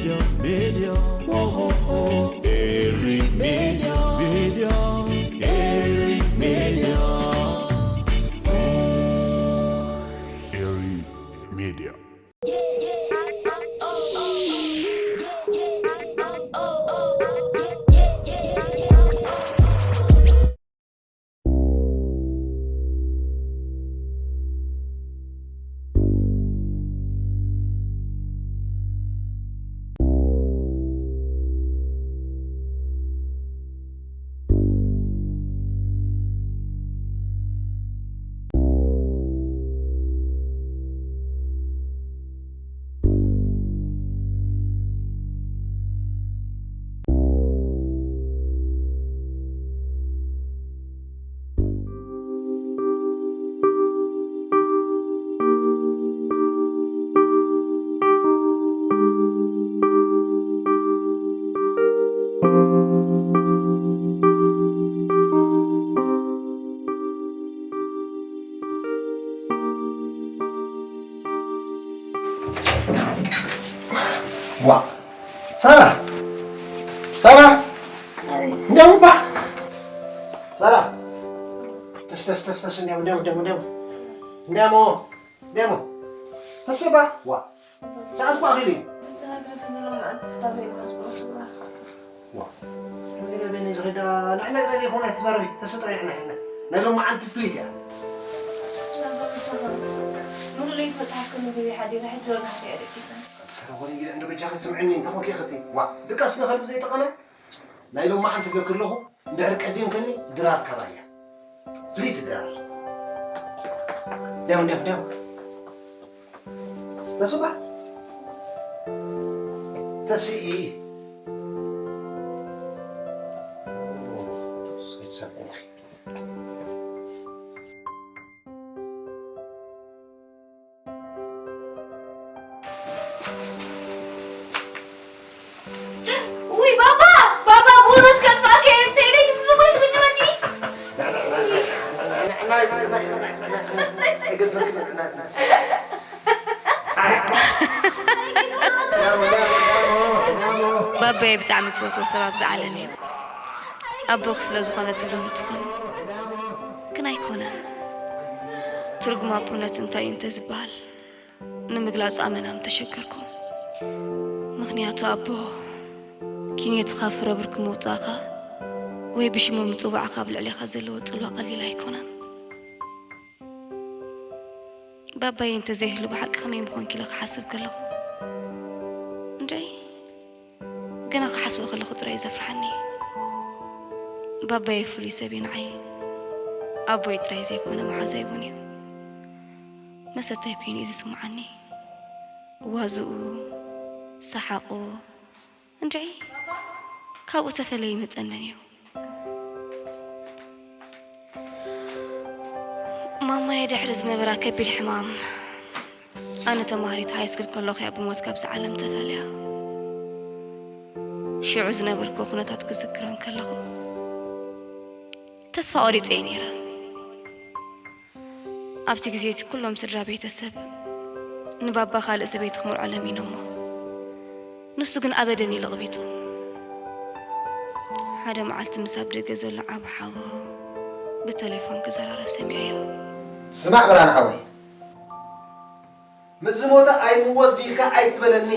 Media, oh, oh, oh. Eri Media, Media, Eri Media. Eri Media. ዋ ሳራ፣ ሳራ፣ እንዲያውም ባ ሳራ፣ ተስ ተስ ተስ ተስ እንዲያውም እንዲያውም እንዲያውም እንዲያውም እንዲያውም እንዲያውም ተስባ ዋ ሰዓት እኮ ኣኺሉ እዩ። ዋ፣ ወይኔ በይነይ ዝኸዳ ንዕና ጥራይ ዘይኮነ ኣይትዛረቢ፣ ተስጥራይ ንዕና ሒድና ናይ ሎማዓንቲ ፍሊት እያ። ሙሉ ለይት መጽሓፍ ከንብብ እየ ሓዲረ፣ ሕጂ ወጋሕታ እየ ደቂሰ። ኣቲ ሰረጎን እንግዲህ እንዶ በጃኺ ስምዕኒ፣ እንታይ ኮንኪ ኢኺ እቲ? ዋ፣ ድቃስ ንኸልቢ ዘይጠቐመ ናይ ሎማዓንቲ ብለኪ ኣለኹ፣ እንድሕር ቀዲምክኒ ድራር ካባያ። ፍሊት ድራር። ዲያው፣ ዲያው፣ ዲያው። ተስባ ተስኢ። ውይ ባባ፣ ባባ፣ ብእውነት ከጥፋእካ እየ፣ እንተ ኢለይ ትብሉ ወይ ትግጅመኒ። ባባየ ብጣዕሚ ዝፈትዎ ሰብ ኣብዚ ዓለም እዩ። ኣቦኽ ስለ ዝኾነ ትብሉ ምትኾኑ ግን ኣይኮነን። ትርጉም ኣቦነት እንታይ እዩ እንተዝበሃል ንምግላጹ ኣመና ምተሸገርኩ። ምኽንያቱ ኣቦ ኪንዮትኻ ፍረ ብርኪ ምውጻእኻ ወይ ብሽሙ ምጽዋዕኻ ኣብ ልዕሌኻ ዘለዎ ጽልዋ ቀሊል ኣይኮነን። ባባየ እንተዘይህሉ ብሓቂ ከመይ ምኾንኪ ኢለ ክሓስብ ከለኹ እንድዒ ገና ክሓስቦ ከለኹ ጥራይ እዩ ዘፍርሓኒ። ባባየ ፍሉይ ሰብ እዩ ንዓይ። ኣቦይ ጥራይ ዘይኮነ መሓዛይ እውን እዩ። መሰታይ ኮይኑ እዩ ዝስምዓኒ። ዋዝኡ፣ ሰሓቑ፣ እንድዒ ካብኡ ተፈለየ ይመጸንን እዩ። ማማየ ድሕሪ ዝነበራ ከቢድ ሕማም፣ ኣነ ተማሃሪት ሃይስኩል ከለኹ እያ ብሞት ካብዛ ዓለም ተፈልያ። ሽዑ ዝነበርኩ ኩነታት ክዝክሮ እንከለኹ ተስፋ ቆሪጸ እየ ነይረ። ኣብቲ ግዜ እቲ ኩሎም ስድራ ቤተሰብ ንባባ ካልእ ሰበይቲ ክምርዖ ለሚኖሞ። ንሱ ግን ኣበደን ኢሉ ኣቕቢጹ። ሓደ መዓልቲ ምስ ኣብ ደገ ዘሎ ዓቢ ሓዉ ብተሌፎን ክዘራረብ ሰሚዐዮ። ስማዕ ብርሃነ ሓወይ፣ ምስ ዝሞተ ኣይምወት ኢልካ ኣይትበለኒ።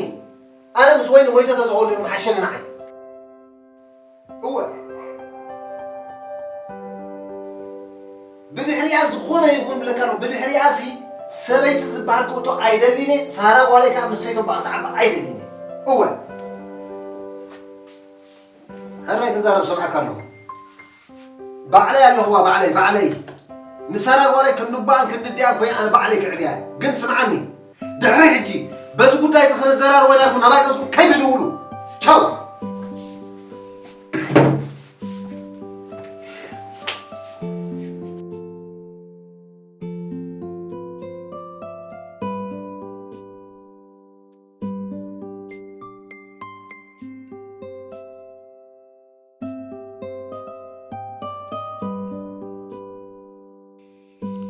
ኣነ ምስ ወይኒ ሞይተ ተዝኸውን ምሓሸኒ ንዓይ። እወ። ብድሕሪኣ ዝኾነ ይኹን ብለካ ኣሎ። ብድሕሪኣ ሲ ሰበይቲ ዝበሃል ክእቶ ኣይደሊን እየ። ሳራ ጓለይ ከዓ ምስ ሰይቶም ብኣ ክትዓቢ ኣይደሊን እየ። እወ። ሕራይ ተዛረብ፣ ሰምዓካ ኣለኹ። ባዕለይ ኣለኹዋ፣ ባዕለይ፣ ባዕለይ። ንሳራ ጓለይ ክንዲ ኣቦኣን ክንዲ ኣዲኣን ኮይነ ኣነ ባዕለይ ክዕብያ እየ። ግን ስምዓኒ፣ ድሕሪ ሕጂ በዚ ጉዳይ እዚ ክንዘራረቦ ኢልኩም ናባይ ገዝኩም ከይትድውሉ። ቻው።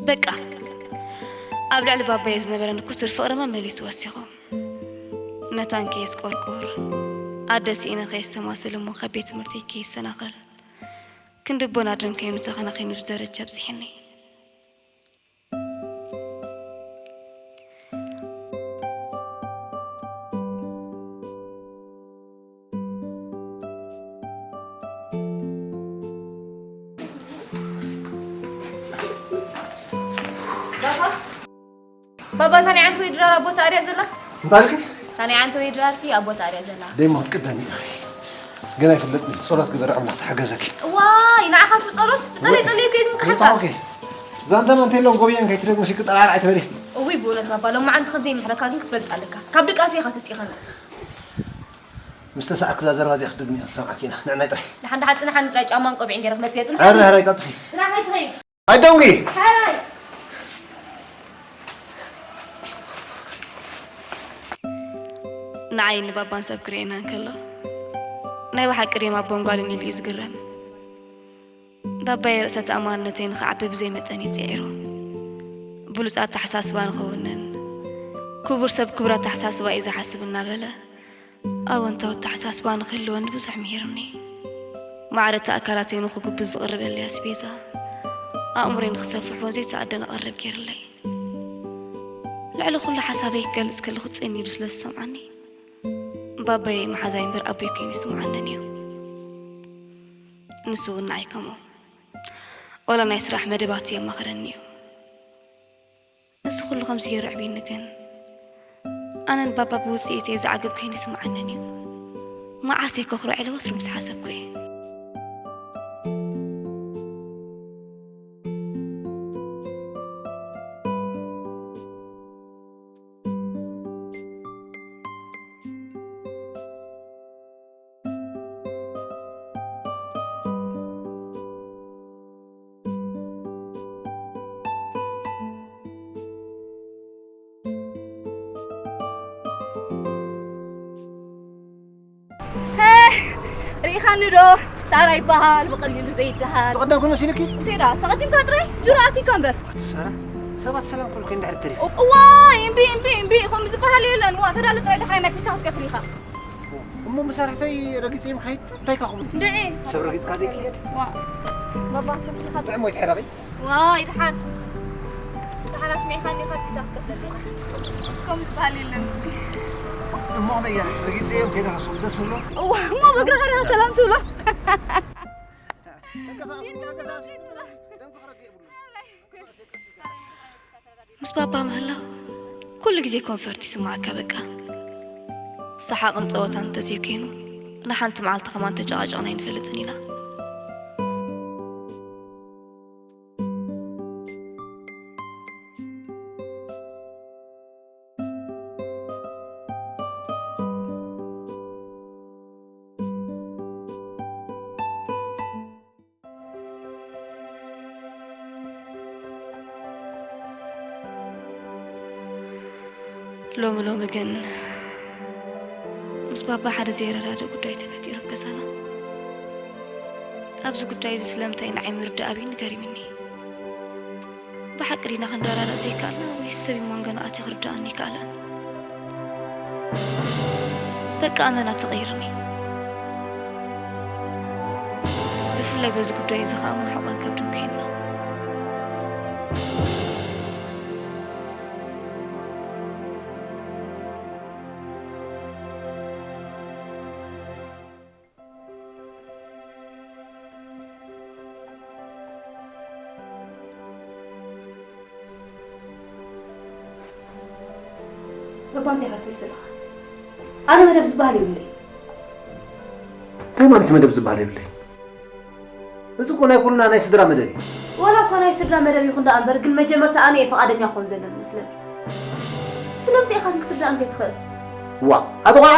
በቃ፣ ኣብ ልዕሊ ባባየ ዝነበረኒ ክቱር ፍቕሪ መመሊሱ ወሲኹ። መታን ከየስቆርቁር፣ ኣደ ስኢነ ከየስተማስል እሞ ካብ ቤት ትምህርተይ ከየሰናኸል፣ ክንዲ ኣቦን ኣደን ከይኑ ተኸናኺኑ እዚ ደረጃ ኣብጺሑኒ። ባባ፣ ታኒ ዓንተ ወይ ድራር ኣቦ ተኣርያ ዘላ? እንታይ ኢልኪ? ታኒ ዓንተ ወይ ድራር ሲ ኣቦ ተኣርያ ዘላ? ደይሞ ክትቅደሚ ኢኺ። ገና ኣይፍለጥን እዩ። ጸሎት ግበሪ፣ ኣምላኽ ተሓገዘኪ። ዋይ፣ ንዓኻስ ብጸሎት? ብጸሎት ጸልየ እኮ እየ ዝምክሓልካ። ኦኬ። ዛንታ ማንቴ የለውን፣ ጎብየን ከይትደግምሲ ክጠራርዓ ኣይትበሊ። እውይ፣ ብእውነት ባባ፣ ሎማዓንቲ ከም ዘይምሕረካ ግን ክትፈልጥ ኣለካ። ካብ ድቃሰ ኢኻ ተሲእኻኒ። ምስ ተሳዕርኪ እዛ ዘረባ እዚኣ ክትደግምያ ሰምዓኪ ኢና። ንዕናይ ጥራይ። ደሓን ደሓን ጽናሓኒ ጥራይ ጫማን ቆቢዕን ገይረ ክመጽእ እየ። ጽናሕ። ሕራይ፣ ሕራይ፣ ቀልጥፊ። ጽናሕ ኣይትኸይድ። ኣይ ደንጉ! ሕራይ! ንዓይን ንባባን ሰብ ክርእየና እንከሎ፣ ናይ ብሓቂ ድዮም ኣቦን ጓልን ኢሉ እዩ ዝግረም። ባባየ ርእሰ ተኣማንነተይ ንኽዓቢ ብዘይ መጠን እዩ ጽዒሩ። ብሉጽ ኣተሓሳስባ ንኸውንን፣ ክቡር ሰብ ክቡር ኣተሓሳስባ እዩ ዝሓስብ እናበለ፣ ኣወንታዊ ኣተሓሳስባ ንኽህልወኒ ብዙሕ ምሂሩኒ። ማዕረ እቲ ኣካላተይ ንኽጉብዝ ዝቕርበለይ ኣስቤዛ፣ ኣእምሮይ ንኽሰፍሕ እውን ዘይተኣደነ ቀረብ ገይሩለይ። ልዕሊ ኩሉ ሓሳበይ ክገልጽ ከለኹ ጽን ኢሉ ስለ ዝሰምዓኒ፣ ባባየይ መሓዛይ እምበር ኣቦይ ኮይኑ ይስምዓኒ ነይሩ። ንሱ እውን ንዓይ ከምኡ። ወላ ናይ ስራሕ መደባቱ የማኽረኒ እዩ። እዚ ኩሉ ከምዚ ገይሩ ኣዕብዩኒ ግን፣ ኣነን ባባ ብውጽኢተይ ዝዓግብ ኮይኑ ይስምዓንን እዩ። መዓስ እየ ከኹርዕ ኢለ ወትሩ ምስ ሓሰብኩ እየ። ሪኢኻኒ ዶ? ሳራ ይበሃል፣ ብቐሊሉ ዘይደሃል። ተቐዳምኩ መሲልኪ? እንታይ ደኣ፣ ተቐዲምካ ጥራይ ጅሮ ኣቲካ እምበር። ኣቲ ሳራ፣ ሰባት ሰላም ክብሉኪ እንድሕር ተሪፉ። እዋይ፣ እምቢ፣ እምቢ፣ እምቢ፣ ከምኡ ዝበሃል የለን። ዋ፣ ተዳሎ ጥራይ ዳሕራይ ናይ ፒሳ ክትከፍል ኢኻ። እሞ መሳርሕተይ ረጊጸ ምኻይድ እንታይ ኢኻ ክብሉ? እንድዒ። ሰብ ረጊጽካ ዘይክየድ? ዋ፣ ባባ፣ ከፍልኻ ጥዑም ወይ ትሕረቒ? ዋይ፣ ድሓን። ድሓን ኣስሚዕካኒ፣ ካብ ፒሳ ክትከፍለለይ ኢኻ። ከምኡ ዝበሃል የለን። እሞ ከመይ ገይረ? ረጊጸዮም ከይደ ከስኦም ደስ ዝብሎ? እዋ፣ እሞ ብእግርኻ ዲኻ ሰላም ትብሎ? ተንቀሳቐስ፣ ተንቀሳቐስ። ደም ክረግእ የብሉን። ምስ ባባ ምህላው ኩሉ ግዜ ኮንፈርት ይስምዓካ በቃ። ሰሓቕን ጸወታን እንተዘይኮይኑ ንሓንቲ መዓልቲ ከማን ተጨቓጨቕና ኣይንፈልጥን ኢና። ሎሚ ሎሚ ግን ምስ ባባ ሓደ ዘየረዳድእ ጉዳይ ተፈጢሩ ኣብ ገዛና። ኣብዚ ጉዳይ እዚ ስለምንታይ ንዓይ ምርዳእ ኣብዩኒ ገሪሙኒ። ብሓቂ ዲና ክንረዳዳእ ዘይከኣልና ወይስ ሰብ መንጎና ኣትዩ ክርድኣኒ ኣይከኣለን? በቃ ኣመና ተቐይርኒ። ብፍላይ በዚ ጉዳይ እዚ ኸኣ እሞ ሕቖን ከብድን ኮይንና። እባ እንታይ ኢኻ ትብል ዘለኻ? ኣነ መደብ ዝበሃል የብለይ። እንታይ ማለት መደብ ዝበሃል የብለይ? እዚ እኮ ናይ ኩልና ናይ ስድራ መደብ እዩ። ዋላ እኳ ናይ ስድራ መደብ ይኹን ደኣ እምበር፣ ግን መጀመርታ ኣነ እየ ፍቓደኛ ክኸውን ዘለኒ መስለኒ። ስለምንታይ ኢኻ ግን ክትርዳእኒ ዘይትኽእል? ዋእ፣ ኣቶ ቆልዓ!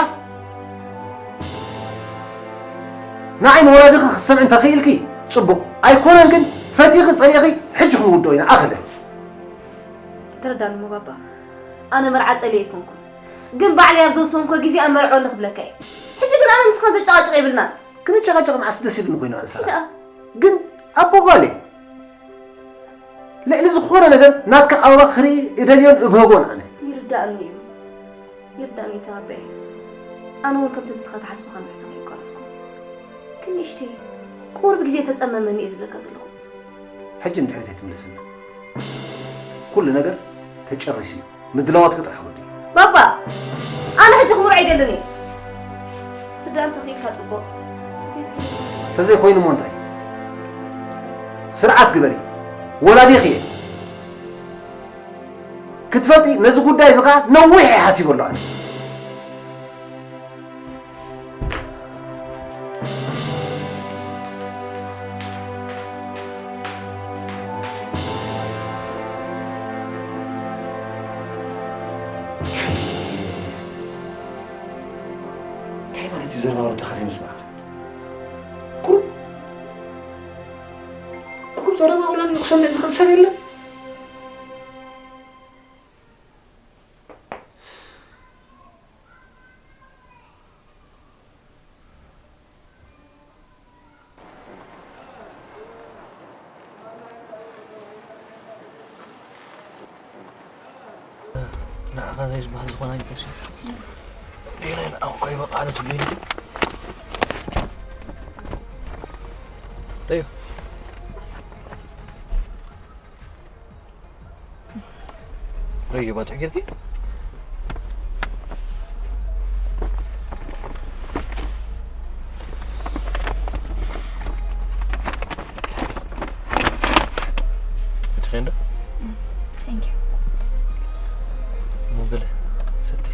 ንዓይ ንወላዲኺ ክትሰምዒ እንተኽኢልኪ ጽቡቕ። ኣይኮነን ግን፣ ፈቲኺ ጸሊእኺ ሕጂ ክንውድኦ ኢና። ኣኸለ። ተረዳኒ እሞ ባባ። ኣነ መርዓ ጸሊኤ ኣይኮንኩን። ግን ባዕለይ ኣብ ዝወሰንኩ ግዜ ኣብ መርዕወኒ ክብለካ እየ። ሕጂ ግን ኣነ ንስኻን ዘጨቓጭቕ የብልናን። ክንጨቃጨቅ መዓስ ደስ ኢሉኒ ኮይኑ ኣነ ሰላም። ደኣ? ግን ኣቦ ጓለይ፣ ልዕሊ ዝኾነ ነገር ናትካ ኣበባ ክርኢ እደልዮን እብህጎን ኣነ። ይርዳእኒ እዩ። ይርዳእኒ ተባብዐ። ኣነ እውን ከምቲ ንስኻ ትሓስቦ ካብ ምሕሳብ ኣይቋረጽኩን። ግን ንእሽተይ ቁሩብ ግዜ ተጸመመኒ እየ ዝብለካ ዘለኹ። ሕጂ ንድሕሪት ኣይትምለስና። ኩሉ ነገር ተጨሪሱ እዩ። ምድላዋትኪ ጥራሕ ወዲ። ባባ፣ ኣነ ሕጂ ክምርዖ ኣይደልን እየ። ክትርዳእኒ ተኽኢልካ ጽቡቕ። ተዘይኮይኑ እሞ እንታይ? ስርዓት ግበሪ። ወላዲኺ እየ። ክትፈልጢ ነዚ ጉዳይ እዚ ኸኣ ነዊሕ እየ ሓሲበ ኣለኹ ኣነ። እንታይ ማለት እዩ ዘረባ ወለድኻ ዘይምስማዕካ? ቁሩብ ቁሩብ ዘረባ ወላዲ ክሰምዕ ዝኽእል ሰብ የለን? ንዓኻ ዘይዝበሃል ዝኾነ ኣይትመስል። ሌላ ንዓኹ እኮ ይበቕዓኒ ትብለኒ። ረዮ። ረዮ ባትሕ ጌርኪ? ትኸንዶ? Thank you። ሞገለ ሰቲ።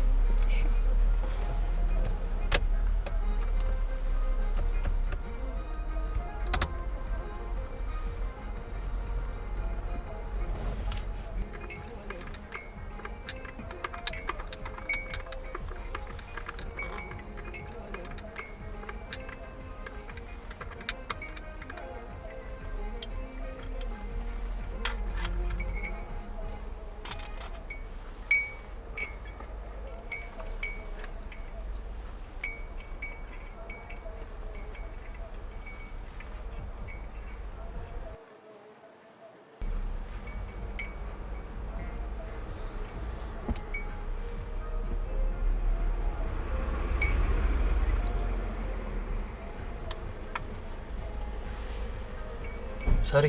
ሳሪ፣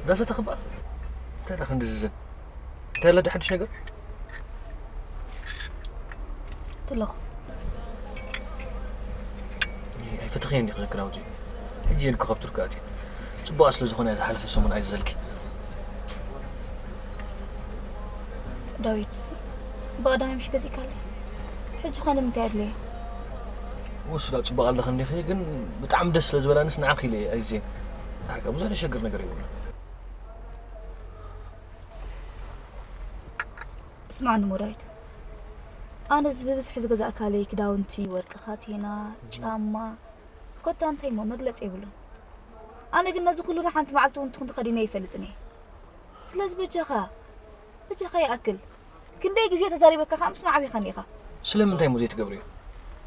ዳሰ ተኸባ እንታይ ደኣ ክንዲ ዝዝን? እንታይ ኣላ ሓድሽ ነገር? ሰቲ ኣለኹ። ኣይፈተኽየን ዲኺ ዘክራውቲ? ሕጂ እየ እኮ ካብ ቱርኪ ኣትየ። ጽቡቓ ስለ ዝኾነ እያ ዝሓለፈ ሰሙን ኣይዘልኪ። ዳዊት፣ ብቐዳማይ ምሽ ገዚእካለይ? ሕጂ ኸ ንምንታይ ኣድለየ? ወስዳ ጽቡቕ ኣለኺ እንዲኺ፣ ግን ብጣዕሚ ደስ ስለ ዝበላንስ ንዓኺ ኢለ እየ ኣይዘን። ዳርጋ ብዙሕ ዘሸግር ነገር የብሉን። ስምዓኒ እሞ ዳዊት፣ ኣነ እዚ ብብዝሒ ዝገዛእካለይ ክዳውንቲ፣ ወርቂ ካቴና፣ ጫማ፣ ኮታ እንታይ እሞ መግለጺ የብሉን። ኣነ ግን ነዚ ኩሉ ንሓንቲ መዓልቲ እውን ትኹን ተኸዲነ ኣይፈልጥን እየ። ስለዚ በጃኻ፣ በጃኻ ይኣክል። ክንደይ ግዜ ተዛሪበካ ከኣ ምስማዕ ኣቢኻኒ ኢኻ። ስለምንታይ እሞ ዘይትገብርዮ?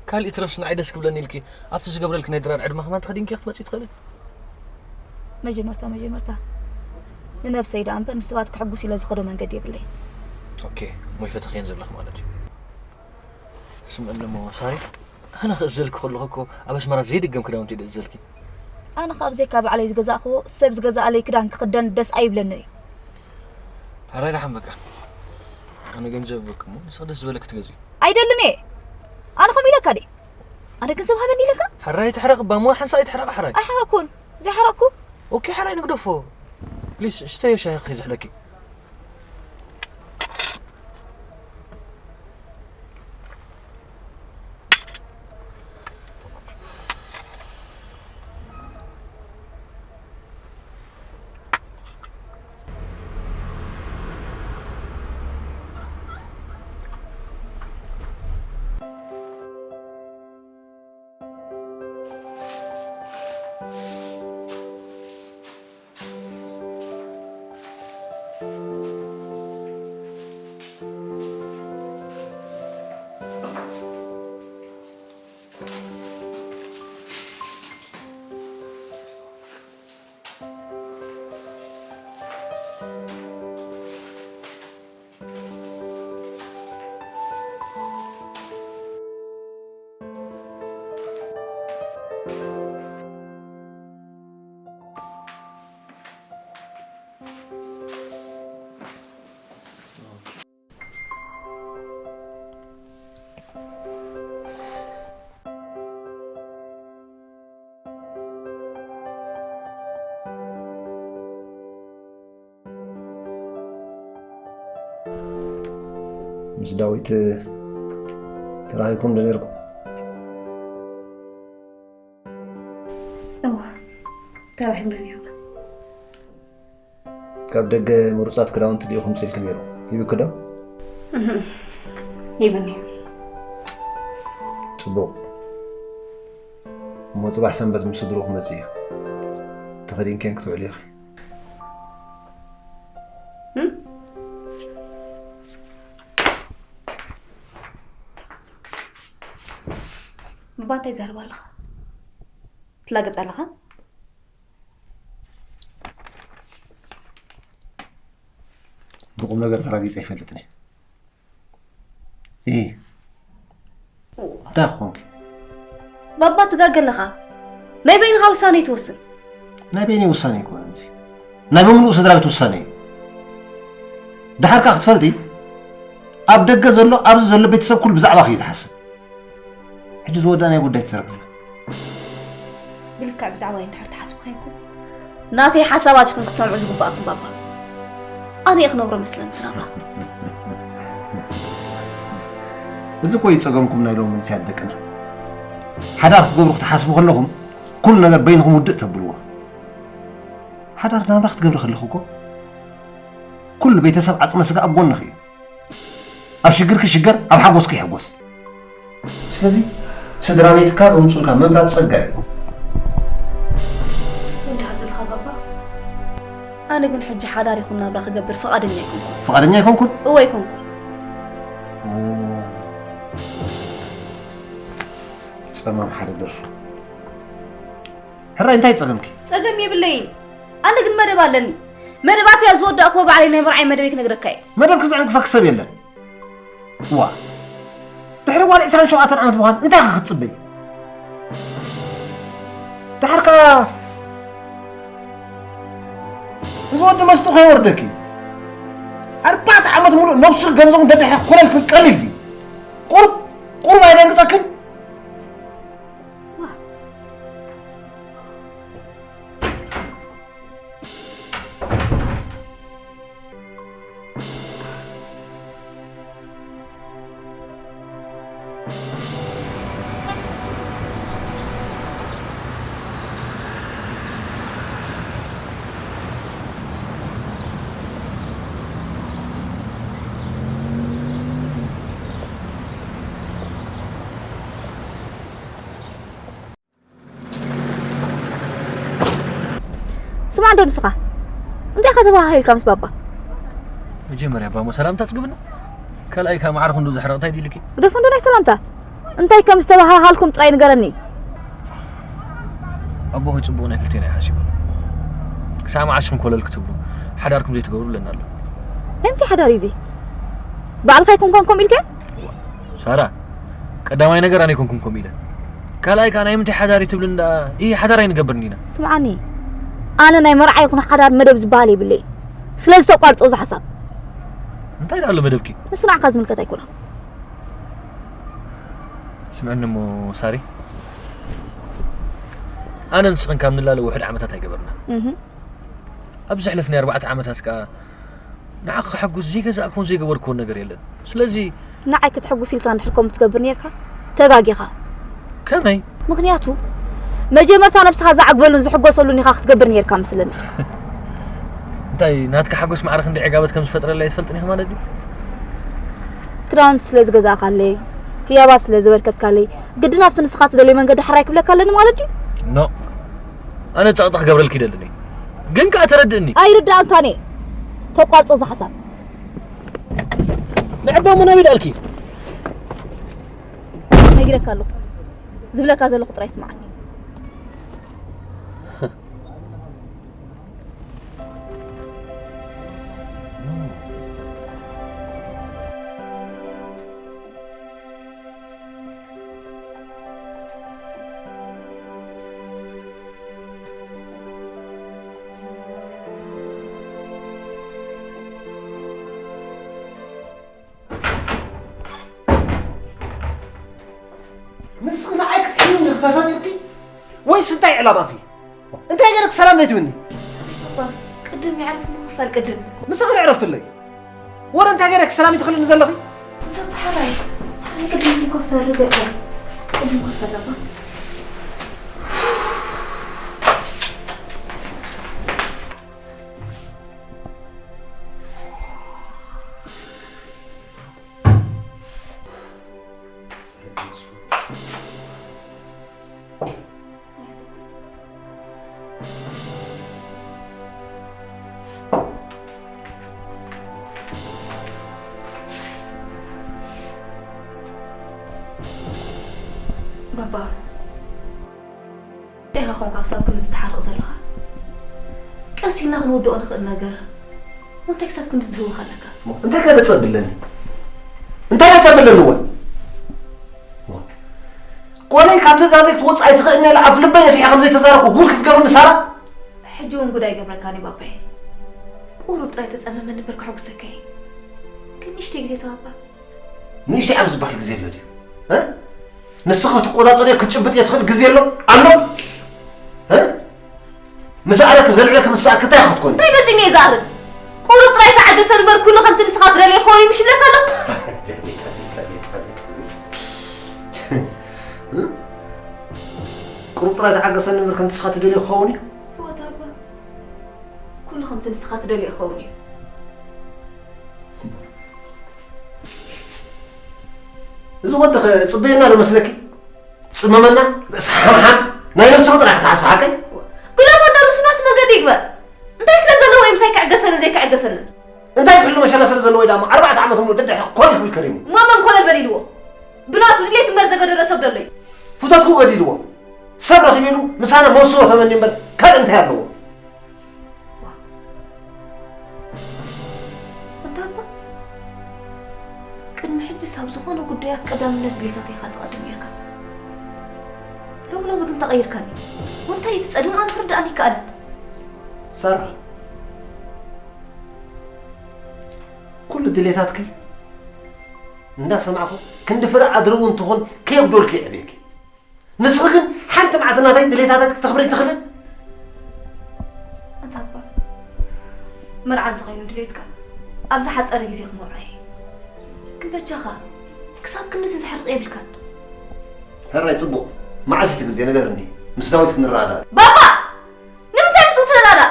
ካልእ ይትረፍስ ንዓይ ደስ ክብለኒ ኢልኪ ኣብቲ ዝገብረልኪ ናይ ድራር ዕድመ ከማን ተኸዲንኪ ክትመጺ ትኽእሊ? መጀመርታ መጀመርታ ንነብሰይ ደኣ እምበር ንሰባት ከሕጉስ ኢለ ዝኸዶ መንገዲ የብለይ። ኦኬ፣ እሞ ይፈተኽየን ዘለኺ ማለት እዩ። ስምዕኒ እሞ ሳሪ፣ ኣነ ክእዘልኪ ከለኹ እኮ ኣብ ኣስመራ ዘይድገም ክዳውንቲ እየ ዝእዘልኪ። ኣነ ካብ ብዘይካ ባዕለይ ዝገዛእክዎ ሰብ ዝገዛእለይ ክዳን ክኽደን ደስ ኣይብለንን እዩ። ሕራይ ደሓን በቃ። ኣነ ገንዘብ በቃ እሞ ንስኺ ደስ ዝበለኪ ትገዝኢ። ኣይደልን እየ። ኣነ ከምኡ ኢለካ ድየ? ኣነ ገንዘብ ሃበኒ ኢለካ? ሕራይ ትሕረቕ እባ እሞ ሓንሳእ ኣይትሕረቕ ሕራይ። ኣይሓረኩን። ዘይሓረኩ? ኦኬ ሕራይ ንግደፎ። ፕሊስ እስተዮ ሻሂ ከይዝሕለኪ። ምስ ዳዊት ተራኺብኩም ዶ ነይርኩም? እወ፣ ተራኺብና ነይርና። ካብ ደገ ምሩፃት ክዳውንቲ ድዩ ክምፅልክ ነይሩ? ሂብክ ዶ? ሂብኒ። ፅቡቕ። እሞ ፅባሕ ሰንበት ምስ ስድሩ ክመፅእ እዩ። ተኸዲንክን ክትውዕል ኢኺ። ብባ እንታይ ትዛረብ ኣለኻ? ትላገጽ ኣለኻ? ብቁም ነገር ተራጊጸ ይፈልጥን እየ። እ እንታይ ክኾንኪ? ባባ ትጋገ ኣለኻ። ናይ በይንኻ ውሳኔ ትወስን። ናይ በይነይ ውሳኔ ኣይኮነን እዚ። ናይ ብምሉእ ስድራ ቤት ውሳኔ እዩ። ደሓር ከኣ ክትፈልጢ ኣብ ደገ ዘሎ ኣብዚ ዘሎ ቤተሰብ ኩሉ ብዛዕባኺ እዩ ዝሓስብ። ሕጂ ዝወዳእናዮ ጉዳይ ትዘርግልና። ብልክዕ ብዛዕባይ እንድሕር ትሓስቡ ኮይንኩም ናተይ ሓሳባት ኢኹም ክትሰምዑ ዝግባኣኩም ባባ። ኣነ እየ ክነብሮ መስለኒ ትናብራ። እዚ እኮ እዩ ጸገምኩም ናይ ሎሚ መንእሰያት ደቅና። ሓዳር ክትገብሩ ክትሓስቡ ከለኹም ኩሉ ነገር በይንኹም ውድእ ተብልዎ። ሓዳር ናብራ ክትገብሪ ከለኹ እኮ ኩሉ ቤተሰብ ዓጽመ ስጋ ኣብ ጎንኺ እዩ። ኣብ ሽግርኪ ሽገር፣ ኣብ ሓጎስኪ ይሕጎስ። ስለዚ ስድራ ቤትካ ዘምጹልካ ምምራጽ ጸጋ እዩ። እንዲኻ ዘለኻ ባባ። ኣነ ግን ሕጂ ሓዳር ይኹን ናብራ ክገብር ፍቓደኛ ኣይኮንኩን። ፍቓደኛ ኣይኮንኩን? እወ ኣይኮንኩን። ጸማም ሓደ ደርፉ። ሕራይ እንታይ ጸገምኪ? ጸገም የብለይን። ኣነ ግን መደብ ኣለኒ። መደባተይ ኣብ ዝወዳእክዎ ባዕለይ ናይ መርዓይ መደበይ ክነግረካ እየ። መደብ ክዘዕንቅፈኪ ሰብ የለን። ዋ ድሕሪ ጓል ዕስራን ሸውዓተን ዓመት ምዃን እንታይ ኢኻ ክትጽበይ? ድሓር ከኣ እዚ ወዲ መስጡ ከይወርደኪ ኣርባዕተ ዓመት ሙሉእ ነብሱ ገንዘቡ ደድሕሪ ኮለል ክብል ቀሊል ድዩ? ቁሩብ ቁሩብ ኣይደንግጸክን? ስማዕ እንዶ ንስኻ እንታይ ኢኻ ተባሃሂልካ ምስ ባባ? መጀመርያ ባሞ ሰላምታ ጽግብና፣ ካልኣይ ካብ ማዕረ ክንዱ ዝሕረቕ እንታይ ድልኪ? ግደፎ እንዶ ናይ ሰላምታ፣ እንታይ ከም ዝተባሃሃልኩም ጥራይ ንገረኒ። ኣቦ ሆይ ጽቡቕ ናይ ክልቴና ይሓሲቡ። ክሳብ መዓስ ኢኹም ኮለል ክትብሉ ሓዳርኩም ዘይትገብሩ ብለና ኣሎ። ናይ ምንታይ ሓዳር እዩ እዚ? ባዕልኻ ኣይኮንካን ከምኡ ኢልካ? ሳራ፣ ቀዳማይ ነገር ኣነ ኣይኮንኩን ከምኡ ኢለ። ካልኣይ ከኣ ናይ ምንታይ ሓዳር እዩ ትብልን ደኣ? ኢሂ ሓዳር ኣይንገብርን ኢና። ስምዓኒ፣ ኣነ ናይ መርዓ ይኹን ሓዳር መደብ ዝበሃል የብለይን። ስለዚ ተቋርጾ እዚ ሓሳብ። እንታይ ደኣ ኣሎ መደብኪ? ንሱ ንዓኻ ዝምልከት ኣይኮነን። ስምዕኒ እሞ ሳሪ፣ ኣነ ንስኽን ካብ ንላለ ውሑድ ዓመታት ኣይገበርና። እህ ኣብ ዘሕለፍናዮ ኣርባዕተ ዓመታት ከኣ ንዓኺ ከሐጉስ ዘይገዛእክዎን ዘይገበርክዎን ነገር የለን። ስለዚ ንዓይ ከተሐጉስ ኢልካ እንድሕር ከምኡ ትገብር ኔርካ ተጋጊኻ። ከመይ? ምኽንያቱ መጀመርታ ነብስኻ ዘዓግበሉን ዝሕጎሰሉን ኢኻ ክትገብር ኔርካ መስለኒ። እንታይ ናትካ ሓጎስ ማዕረ ክንደይ ዕጋበት ከም ዝፈጥረለይ ኣይትፈልጥን ኢኺ ማለት ድዩ? ክዳውንቲ ስለ ዝገዛእካለይ፣ ህያባት ስለ ዘበርከትካለይ ግድን ኣብቲ ንስኻ ትደልዮ መንገዲ ሕራይ ክብለካ ኣለኒ ማለት ድዩ? ኖእ። ኣነ ጸቕጢ ክገብረልኪ ይደልን እየ። ግን ከኣ ተረድእኒ። ኣይርዳእካን እየ። ተቋርጾ እዚ ሓሳብ። ንዕዳሙ ናበይ ደኣልኪ? ነጊረካ ኣለኹ። ዝብለካ ዘለኹ ጥራይ ስምዓኒ። ንስኺ ንዓይ ክትሕምኒ ተፈጢርኪ ወይስ እንታይ ዕላማኺ? እንታይ ገይረኪ ሰላም ዘይትብልኒ? ቅድም የዕርፍ ምኽፋል ቅድም። ምሳኺ ዕረፍትለይ። ወረ እንታይ ገይረኪ ሰላም ይትኽልኒ ዘለኺ? ሓራይ፣ ሓራይ ቅድም ኮፈር ገለ። ቅድም ኮፈር እባ። ባባ፣ እንታይ ኢኻ ኾንካ ክሳብ ክንድዚ ትሓርቕ ዘለኻ? ቀስ ኢልና ክንውድኦ ንኽእል ነገር፣ እንታይ ክሳብ ክንድዚ ዝህወኻ ኣለካ? እንታይ ከ ነጸብለኒ? እንታይ ነጸብለኒ ወይ? ዋ። ኮነይ ካብ ትእዛዘይ ክትወጽእ ኣይትኽእልን ኢለ ኣፍ ልበይ ነፊሐ ከም ዘይተዛረብኩ ጉድ ክትገብርኒ ሳራ? ሕጂ እውን ጉድ ኣይገብረካን እዩ ባባየ። ቁሩብ ጥራይ ተጸመመኒ እምበር ከሐጉሰካ እየ። ግን ንእሽተይ ግዜ ተባባ። ንእሽተይ ኣብ ዝበሃል ግዜ ኣሎ ድዩ? እ? ንስኺ ክትቆጻጸርዮ ክትጭብጥዮ ትኽእል ግዜ ኣሎ? ኣሎ? እ? ምስ ኣረክ ዘልዕለክ ምስ ኣክታይ ክትኮኒ? እንታይ መጺኒ እየ ዝኣርግ? ቁሩብ ጥራይ ተዓገሰ እምበር ኩሉ ከምቲ ንስኻ ትደልዮ ክኸውን እዩ ምሽ ይብለካ ኣለኹ። ቁሩብ ጥራይ ተዓገሰ እምበር ከምቲ ንስኻ ትደልዮ ክኸውን እዩ። እወ ታባ፣ ኩሉ ከምቲ ንስኻ ትደልዮ ክኸውን እዩ። እዚ ወዲ ኸ ጽበየና ዶ መስለኪ? ጽመመና፣ ርእሲ ሓምሓም፣ ናይ ነብስኺ ጥራሕ ክትሓስቢ ሓቀይ? ግደፎ፣ ዶ ርእሱ ናቱ መንገዲ ይግበር። እንታይ ስለ ዘለዎ እዩ ምሳይ ክዕገሰንን ዘይክዕገሰንን? እንታይ ዝሕሉ መሸላ ስለ ዘለዎ እዩ ዳሞ ኣርባዕተ ዓመት ሙሉእ ደድሕሪ ኮለል ክብል ከሪሙ? ማመን ኮለል በል ኢልዎ። ብናቱ ድሌት እምበር ዘገደዶ ሰብ ደሎ እዩ። ፍቶትኩ ገዲልዎ። ሰብ ረኺቡ ኢሉ ምሳና መውስቦ ተመኒ እምበር ካልእ እንታይ ኣለዎ? እንታባ፣ ቅድሚ ሕጂስ ኣብ ዝኾነ ጉዳያት ቀዳምነት ድሌታተይ ኢኻ ትቐድም ነይርካ። ሎሚ ሎሚ ግን ተቐይርካኒ። ወንታይ እቲ ጸገም ኣነ ክርድኣኒ ይከኣልን። ሳራ፣ ኩሉ ድሌታትኪ እንዳሰማዕኩ ክንዲ ፍረ ኣድሪ እውን ትኹን ከየጉደልኩ የዕብየኪ። ንስኺ ግን ሓንቲ መዓልቲ ናተይ ድሌታተይ ክተኽብሪ ትኽእልን? ኣንታ ኣባ፣ መርዓ እንተኾይኑ ድሌትካ፣ ኣብ ዝሓጸረ ግዜ ክመርዖ እየ። ግን በጃኻ፣ ክሳብ ክንድዚ ዘሕርቕ የብልካን። ሕራይ ጽቡቕ፣ መዓስ እቲ ግዜ ንገርኒ፣ ምስ ዳዊት ክንረኣዳእ። ባባ! ንምንታይ ምስኡ ትረዳዳእ?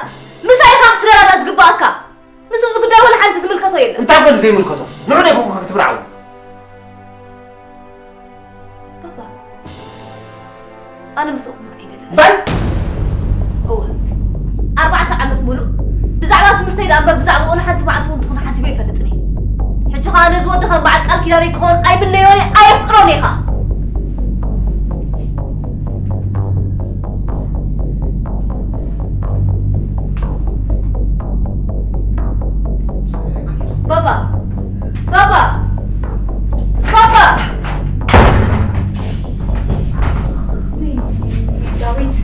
ምሳይ ኢኻ ክትረዳዳእ ዝግባኣካ። ንሱ ኣብዚ ጉዳይ ዋላ ሓንቲ ዝምልከቶ የለን። እንታይ ኮን ዘይምልከቶ? ንዑ ዶ ይኮንኩ ክትብርዓው? ባባ፣ ኣነ ምስኡ ክምርዕ ይደሊ። እንታይ? እወ፣ ኣርባዕተ ዓመት ሙሉእ ብዛዕባ ትምህርተይ ደኣ እምበር ብዛዕባ ዋላ ሓንቲ መዓልቲ እውን ትኹን ሓሲበ ኣይፈልጥን እየ። ሕጂ ኸኣ ነዚ ወዲ ከም በዓል ቃል ኪዳነይ ክኸውን ኣይምነዮን እየ፣ ኣየፍቅሮን እየ ኸኣ። ባባ! ባባ! ባባ! ዳዊት!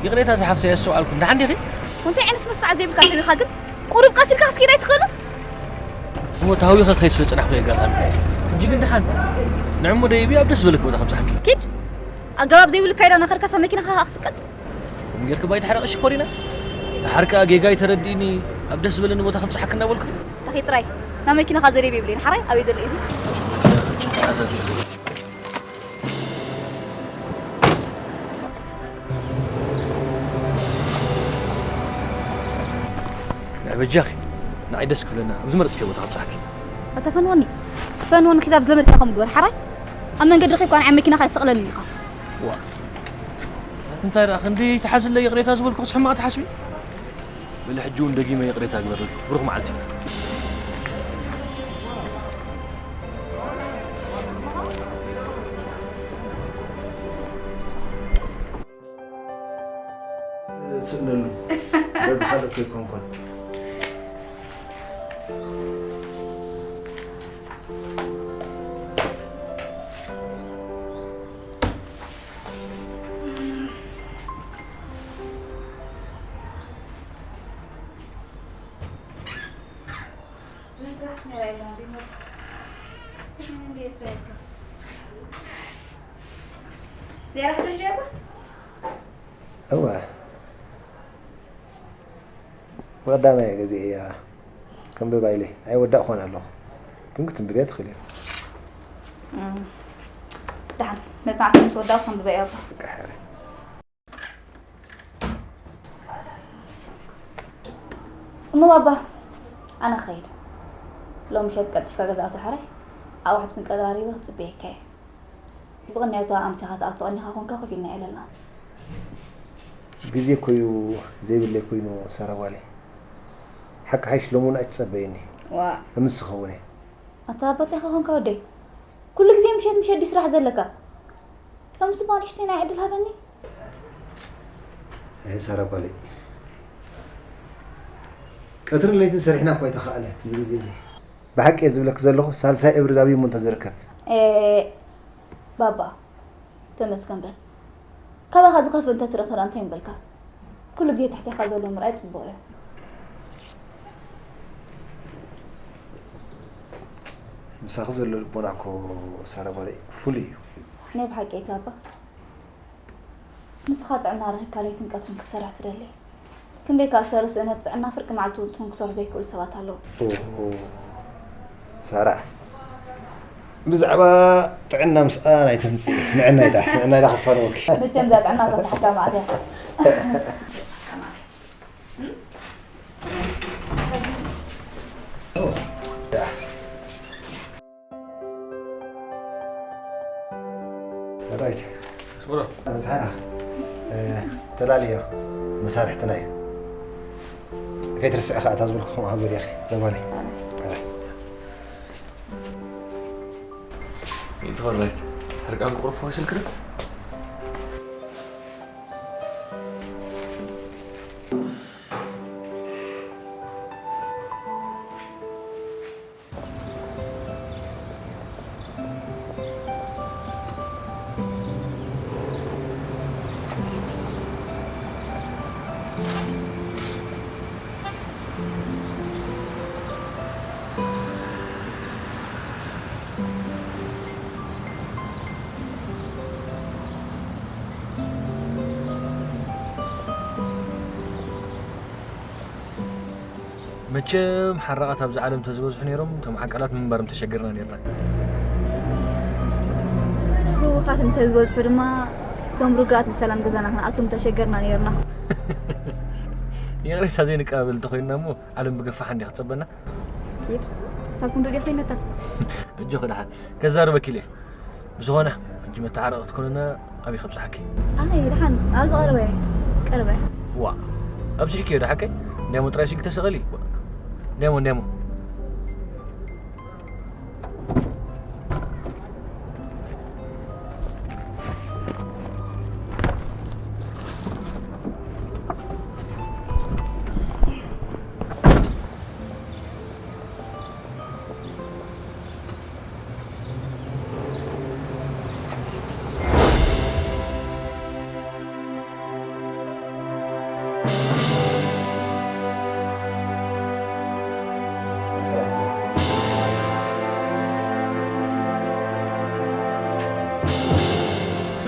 ይቕሬታ ዝሓፍተይ፣ ኣስተውዓልኩ። ደሓን ዲኺ? እንታይ ዓይነት ስነ ስርዓት ዘይብልካ ሰብ ኢኻ ግን? ቁሩብ ቀስ ኢልካ ክትከይድ ኣይትኽእልን? እሞ ተሃዊኸ ከይድ ስለ ዝጸናሕኩ ኣጋጣሚ። ሕጂ ግን ደሓን። ንዕሞ ደይቢ ኣብ ደስ ዝበለኪ ቦታ ከብጽሓኪ። ኪድ። ኣገባብ ዘይብሉ ካይዳ እናኸድካ ሳብ መኪናኻ ከኣ ክስቀል? እምጌርኪ ባይታ ሕረቒ ሽኮሪና። ደሓር ከኣ ጌጋይ ተረዲእኒ፣ ኣብ ደስ ዝበለኒ ቦታ ከብጽሓኪ እናበልኩ። ታኺ ጥራይ። ናብ መኪናኻ ዘደይቢ ይብለይ። ሓራይ ኣበይ ዘሎ እዩ እዚ? ንዕ በጃኺ፣ ንዓይ ደስ ክብለና፣ ኣብ ዝመረጽክዮ ቦታ ከብጽሓኪ። ኣታ ፈንወኒ፣ ፈንወኒ ኪድ ኣብ ዝለመድካ ከም ግበር፣ ሓራይ? ኣብ መንገዲ ረኺብካ ንዓይ መኪና ከይትሰቕለኒ ኢኻ። ዋ። እንታይ ደኣ፣ ክንደይ ትሓዝለይ ይቕሬታ ዝበልኩኽስ ሕማቕ ትሓስቢ? በሊ ሕጂ እውን ደጊመ ይቕሬታ ግበርለይ። ብሩኽ መዓልቲ። ትስእነሉ። በብኻልእ እኮ ኣይኮንኩን። እወ። ብቐዳማይ ግዜ እያ ከንብባ ኢለ ኣይወዳእኹን ኣለኹ። ግን ክትንብብያ ትኽእል እያ። እም፣ ደሓን መጽናዕቲ ምስ ወዳእኩ ከንብባ እየ ኣባ። በቃ ሕራይ። እሞ ባባ፣ ኣነ ክኸይድ። ሎሚ ምሸት ቀልጢፍካ ገዛ እቶ ሕራይ። ኣቑሑት ክንቀራሪበ ክጽበየካ እየ። ብቕንያቱ ኣምሲኻ ትኣቱ ቀኒኻ ኮንካ ኮፍ ኢልና የዕለልና። ግዜ እኮ እዩ ዘይብለይ ኮይኑ ሳራ ጓለይ። ሓቂ ሓይሽ ሎሚ እውን ኣይትጸበየኒ። ዋ። እምስ ክኸውን እየ። ኣታ ኣባታይ ኸ ኮንካ ወደይ? ኩሉ ግዜ ምሸት ምሸት ድዩ ስራሕ ዘለካ? ሎምስ እባ ንእሽተይ ናይ ዕድል ሃበኒ። ኣይ ሳራ ጓለይ። ቀትርን ለይትን ሰሪሕና እኳ ኣይተኻእለ ትብል ግዜ እዚ። ብሓቂ እየ ዝብለኪ ዘለኹ፣ ሳልሳይ እብሪ ዳብ እሞ እንተዝርከብ። ኤ፣ ባባ፣ ተመስገን በል። ካባኻ ዝኸፍእ እንተትርኢ ኸኣ እንታይ ምበልካ? ኩሉ ግዜ ትሕቴኻ ዘሎ ምርኣይ ጽቡቕ እዩ። ምሳኺ ዘሎ ልቦና እኮ ሳራ ጓለይ ፍሉይ እዩ። ናይ ብሓቂ እዩ ባባ። ንስኻ ጥዕና ረኺብካ ለይትን ቀትርን ክትሰርሕ ትደሊ። ክንደይ ከኣ ሰሪ ስእነት ጥዕና ፍርቂ መዓልቲ እውን ትንክሶ ዘይክእሉ ሰባት ኣለዉ። ኦ፣ ሳራ፣ ብዛዕባ ጥዕና ምስኣን ኣይተምጽኢ። ንዕናይ ዳ፣ ንዕናይ ዳ ክፋንወኪ። መቸም እዛ ጥዕና ዘፍታሕካ መዓት እያ። ዳዊት። ስምሮ። ዝሓና፣ እ፣ ተላልዮ መሳርሕትና እዩ። ከይትርስዕ ከኣ እታ ዝበልኩ ከምኡ ሃገር ያኺ፣ ለማኒ። ይትኸራይ። ሕርቃን ክቕርብ ስልክ ዶ? መቸም ሓራቓት ኣብዚ ዓለም ተዝበዝሑ ነይሮም፣ እቶም ዓቃላት ምንባር ምተሸገርና ነይርና። ህውኻት እንተዝበዝሑ ድማ፣ እቶም ርጉኣት ብሰላም ገዛና ክንኣቱ ምተሸገርና ነይርና። ይቕሬታ ዘይንቀባበል እንተኾይንና እሞ፣ ዓለም ብገፋሕ እንድያ ክትጸበና። ኪድ፣ ክሳብ ክንዱ ድያ ኮይነታ? ኣጆኺ ደሓን፣ ከዛርበኪ ኢለ። ብዝኾነ፣ ሕጂ መተዓረቒ ክትኮንና ኣበይ ከብጽሓኪ? ኣይ፣ ደሓን፣ ኣብዚ ቀረባ እየ። ቀረባ እየ። ዋ፣ ኣብዚሕኪ እየ ደሓከይ? እንድያሞ ጥራይ ስልኪ ተሰቐሊ። እንድያሞ፣ እንድያሞ።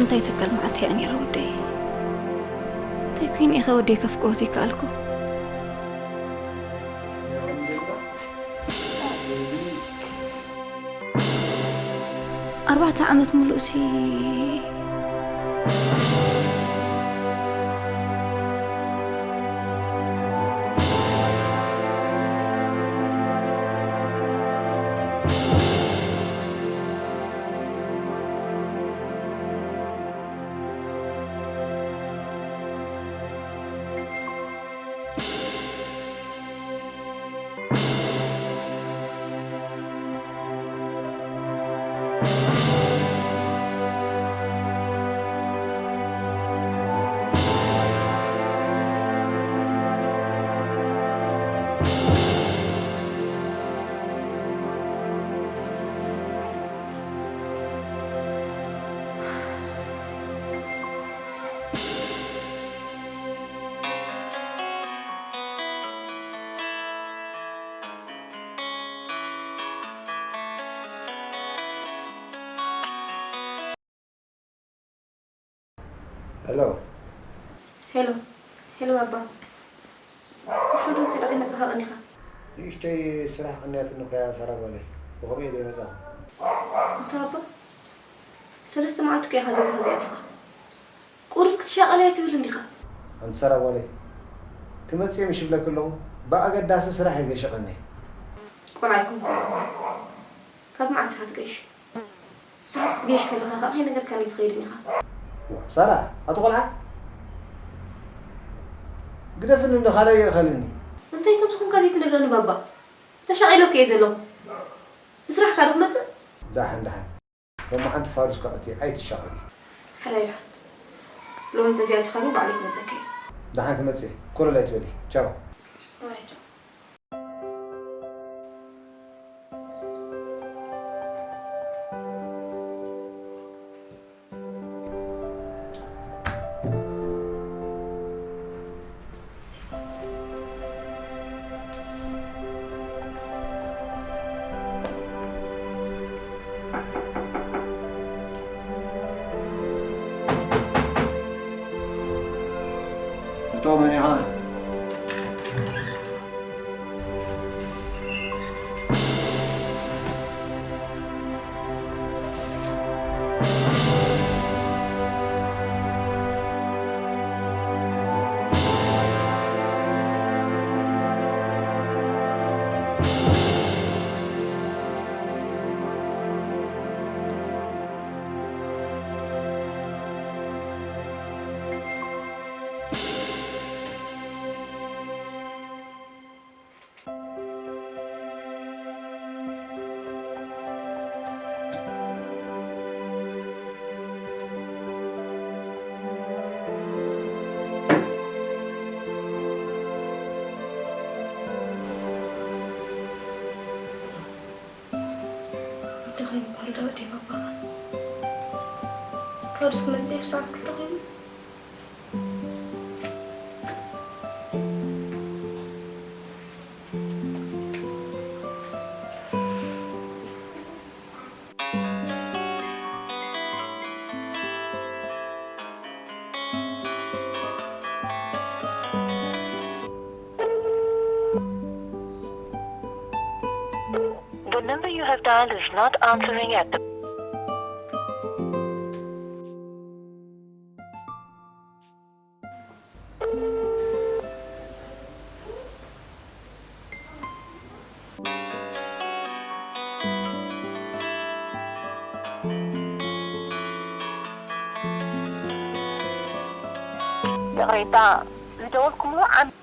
እንታይ ተጋል መዓልቲ እያ ነይራ ወደይ? እንታይ ኮይነ ኢኸ ወደይ ከፍቅሮ ዘይከኣልኩ? ኣርባዕተ ዓመት ሙሉእ ሲ ሄሎ። ሄሎ። ሄሎ ባባ። ድሓን ዶ እንተ ደኣ መጻኻ ቀኒኻ? ንእሽተይ ስራሕ ቀንያትኒ እኮ እያ ሳራ ጓለይ። ብኸመይ ኢለ ይመጻኹ? ኣታ ባባ፣ ሰለስተ መዓልቲ እኮ ኢኻ ገዛኻ ዘይኣቲኻ። ቁሩብ ክትሻቐል ኣይትብልን ዲኻ? ኣንቲ ሳራ ጓለይ፣ ክመጽእ እየ ምሽ እብለኪ ኣለኹ፣ ብኣገዳሲ ስራሕ እየ ገይሸ ቀንየ። ቆልዓ ኣይኮንኩን። ካብ መዓስ ኢኻ ትገይሽ? ንስኻ ክትገይሽ ከለኻ ኸኣ ከይነገርካኒ ትኸይድን ኢኻ። ዋ፣ ሳራ፣ ኣቲ ቆልዓ፣ ግደፍኒ እንዶ ካልእ የእኸልኒ። እንታይ ከም ዝኾንካ ዘይትነግረኒ ባባ? ተሻቒለ እኮ እየ ዘለኹ። ንስራሕካ ዶ ክመጽእ? ደሓን፣ ደሓን። ሎማዓንቲ ፋዱስ ከኣቲ ኣይትሻቐሊ። ሕራይ ደሓን። ሎሚ እንተዘይኣቲኻኒ ባዕለይ ክመጸካ እየ። ደሓን ክመጽእ እየ። ኮለል ኣይትበሊ። ቻው። ሕራይ ቻው። እቶ መን ኢኻ? እንታይ ኮይኑ በሃል ዳዊት ባባኻ? ፋዱስ ክመጽእ እዩ ሰዓት ክልተ ኮይኑ። The number you have dialed is not answering at the ይቕሬታ፣ ዝደወልኩምሉ ዓም-